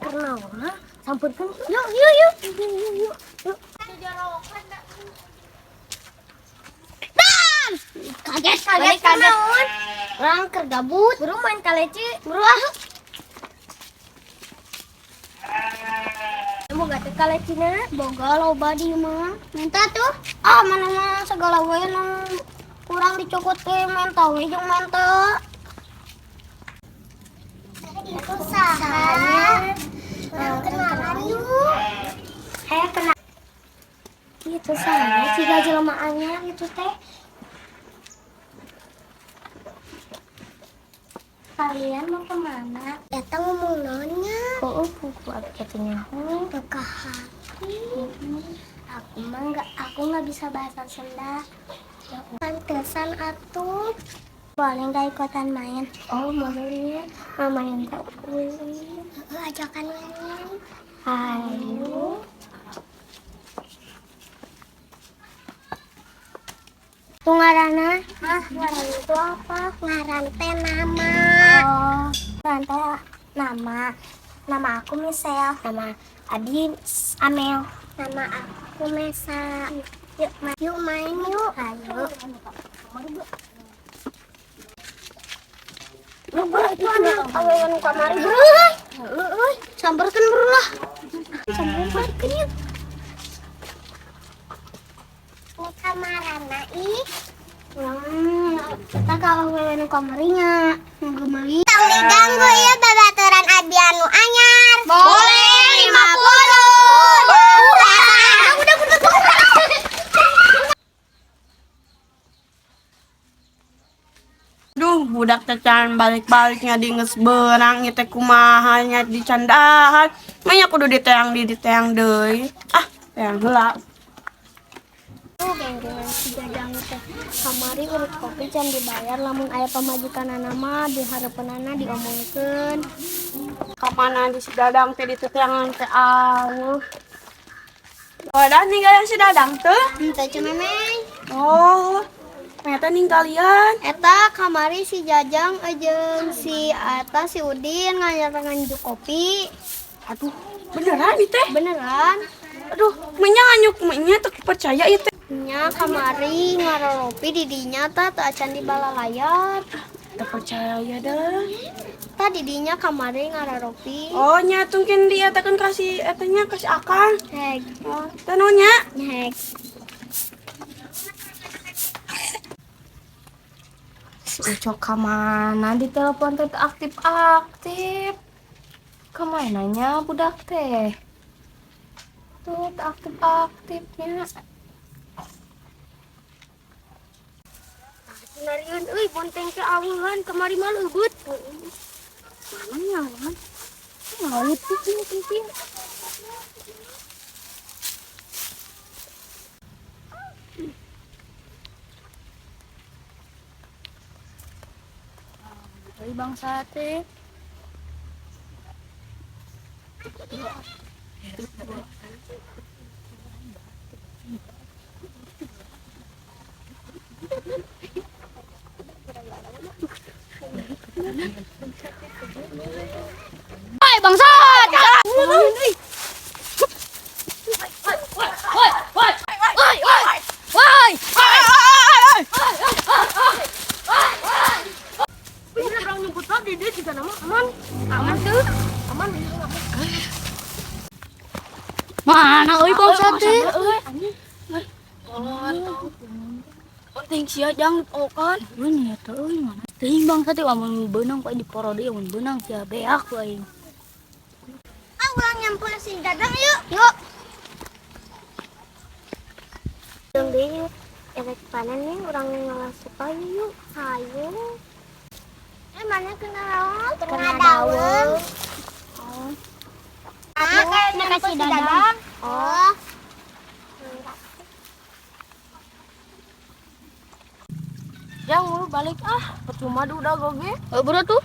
Keur naon? Sampeurkeun. Yuk, yuk, yuk. Yuk, yuk, yuk. Yuk. Dan! Kaget, kaget, kaget. Urang keur gabut. Buru main kaleci. Buru ah. Boga teh kalecina? Boga loba di mah. Minta tuh. Ah, mana-mana segala we nu kurang dicokot teh menta we jeung menta. Itu saha? Kenalan yuk. Hayo kenal. Itu saha siga jelema anyar itu teh. Kalian mau kemana? Datang ngomong nanya. Oh, buku aku jatuhnya. Duka hati. Aku mah nggak, aku nggak bisa bahasa Sunda. Pantesan atuh. Boleh nggak ikutan main? Oh, boleh. Mau main tak? Ajakan main. Ayo. Tuh ngarana? Ah, ngaran itu apa? Ngaran teh nama. Oh, ngaran teh nama. Nama aku Michelle. Nama Adi Amel. Nama aku Mesa. Yuk, yuk main yuk. Ayo. Lu itu anak awewe nu kamari bro. Heueuh, samperkeun bro lah. Samperkeun yuk. Kamarana ih. Kita ka awewe nu kamarinya. Nu gemeuli. Tong diganggu ieu babaturan abi anu anyar. Boleh 50. Udah, udah, udah. Duh, budak cacan balik-baliknya di geus beurang ieu teh kumaha nya dicandahan. Manya kudu diteang di diteang deui. Ah, teang heula. Tuh geng-gengan si Jajang teh kamari urut kopi can dibayar lamun aya pamajikanana mah dihareupeunana diomongkeun. Kamana di si Dadang teh diteteangan teh aweuh. Wadah ninggalin si Dadang teh. Henteu cenah Memeng. Oh, ternyata ninggalian. Eta kamari si Jajang jeung si eta si Udin nganjuk kopi. Aduh, beneran ieu teh? Beneran. Aduh, menya nganyuk menya teu percaya ieu teh. Nya kamari ngaroropi di dinya tah teu acan di balalayar. Teu percaya dah. Tah di dinya kamari ngararopi. Oh, nya tungkin dia teh kan kasih eta nya kasih akang. Hek, Oh, teh naon nya? hek. Si Ucok kamana di telepon teh teu aktif-aktif. Kamana nya budak teh? Tuh teu aktif-aktifnya. Nariun euy bonteng ke awuhan kamari mah leubeut. Mana nya? Ngaut sih sini. Euy bangsa teh. Woi bangsat! Woi, woi, woi, woi, woi. Urang nyebut di dia juga nama aman. Aman tuh. Aman. Mana euy bangsat teh? Penting sia jang okan. Euy nya teh euy mana? Teuing bangsat teh amun beunang ku aing diporo deui amun beunang sia beak ku aing. Ah, urang nyampur si Dadang yuk. Yuk. Jeung deui erek panen nih urang ngalah suka yuk. Hayu. Eh, mana kena naon? Kena daun. Oh. Ah, kayak si Dadang. Oh. Jang lu balik ah, percuma duda goge. Bro tuh.